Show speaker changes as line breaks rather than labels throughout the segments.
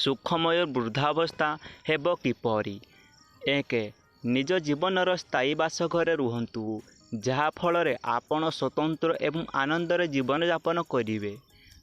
ସୁଖମୟ ବୃଦ୍ଧାବସ୍ଥା ହେବ କିପରି? 1, ନିଜ ଜୀବନର ସ୍ଥାୟୀ ବାସଘରେ ରୁହନ୍ତୁ, ଯାହାଫଳରେ ଆପଣ ସ୍ୱତନ୍ତ୍ର ଏବଂ ଆନନ୍ଦରେ ଜୀବନଯାପନ କରିବେ।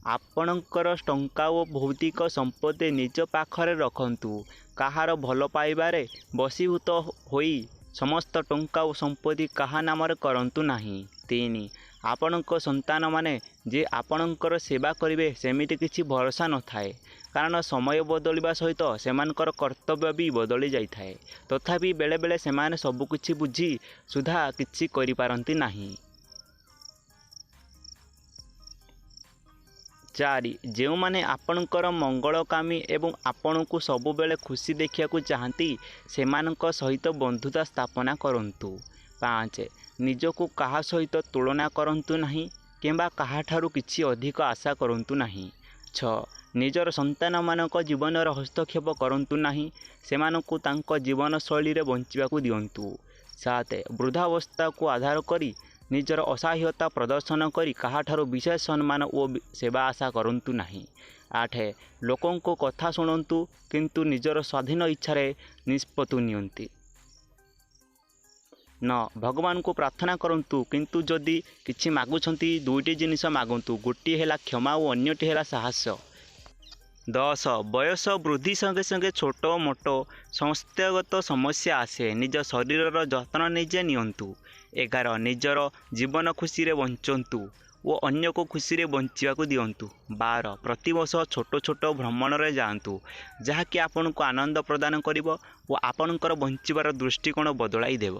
ଆପଣଙ୍କର ଟଙ୍କା ଓ ଭୌତିକ ସମ୍ପତ୍ତି ନିଜ ପାଖରେ ରଖନ୍ତୁ। କାହାର ଭଲପାଇବାରେ ବଶୀଭୂତ ହୋଇ ସମସ୍ତ ଟଙ୍କା ଓ ସମ୍ପତ୍ତି କାହା ନାମରେ କରନ୍ତୁ ନାହିଁ। 3, ଆପଣଙ୍କ ସନ୍ତାନମାନେ ଯେ ଆପଣଙ୍କର ସେବା କରିବେ ସେମିତି କିଛି ଭରସା ନଥାଏ। କାରଣ ସମୟ ବଦଳିବା ସହିତ ସେମାନଙ୍କର କର୍ତ୍ତବ୍ୟ ବି ବଦଳି ଯାଇଥାଏ। ତଥାପି ବେଳେବେଳେ ସେମାନେ ସବୁକିଛି ବୁଝି ସୁଦ୍ଧା କିଛି କରିପାରନ୍ତି ନାହିଁ। 4, ଯେଉଁମାନେ ଆପଣଙ୍କର ମଙ୍ଗଳକାମୀ ଏବଂ ଆପଣଙ୍କୁ ସବୁବେଳେ ଖୁସି ଦେଖିବାକୁ ଚାହାଁନ୍ତି, ସେମାନଙ୍କ ସହିତ ବନ୍ଧୁତା ସ୍ଥାପନା କରନ୍ତୁ। 5, ନିଜକୁ କାହା ସହିତ ତୁଳନା କରନ୍ତୁ ନାହିଁ କିମ୍ବା କାହାଠାରୁ କିଛି ଅଧିକ ଆଶା କରନ୍ତୁ ନାହିଁ। 6, ନିଜର ସନ୍ତାନମାନଙ୍କ ଜୀବନରେ ହସ୍ତକ୍ଷେପ କରନ୍ତୁ ନାହିଁ। ସେମାନଙ୍କୁ ତାଙ୍କ ଜୀବନଶୈଳୀରେ ବଞ୍ଚିବାକୁ ଦିଅନ୍ତୁ। 7, ବୃଦ୍ଧାବସ୍ଥାକୁ ଆଧାର କରି ନିଜର ଅସହାୟତା ପ୍ରଦର୍ଶନ କରି କାହାଠାରୁ ବିଶେଷ ସମ୍ମାନ ଓ ସେବା ଆଶା କରନ୍ତୁ ନାହିଁ। 8, ଲୋକଙ୍କ କଥା ଶୁଣନ୍ତୁ, କିନ୍ତୁ ନିଜର ସ୍ୱାଧୀନ ଇଚ୍ଛାରେ ନିଷ୍ପତ୍ତି ନିଅନ୍ତି। 9, ଭଗବାନଙ୍କୁ ପ୍ରାର୍ଥନା କରନ୍ତୁ, କିନ୍ତୁ ଯଦି କିଛି ମାଗୁଛନ୍ତି 2ଟି ଜିନିଷ ମାଗନ୍ତୁ। ଗୋଟିଏ ହେଲା କ୍ଷମା ଓ ଅନ୍ୟଟି ହେଲା ସାହସ। 10, ବୟସ ବୃଦ୍ଧି ସଙ୍ଗେ ସଙ୍ଗେ ଛୋଟ ମୋଟ ସ୍ୱାସ୍ଥ୍ୟଗତ ସମସ୍ୟା ଆସେ। ନିଜ ଶରୀରର ଯତ୍ନ ନିଜେ ନିଅନ୍ତୁ। 11, ନିଜର ଜୀବନ ଖୁସିରେ ବଞ୍ଚନ୍ତୁ ଓ ଅନ୍ୟକୁ ଖୁସିରେ ବଞ୍ଚିବାକୁ ଦିଅନ୍ତୁ। 12, ପ୍ରତିବର୍ଷ ଛୋଟ ଛୋଟ ଭ୍ରମଣରେ ଯାଆନ୍ତୁ, ଯାହାକି ଆପଣଙ୍କୁ ଆନନ୍ଦ ପ୍ରଦାନ କରିବ ଓ ଆପଣଙ୍କର ବଞ୍ଚିବାର ଦୃଷ୍ଟିକୋଣ ବଦଳାଇ ଦେବ।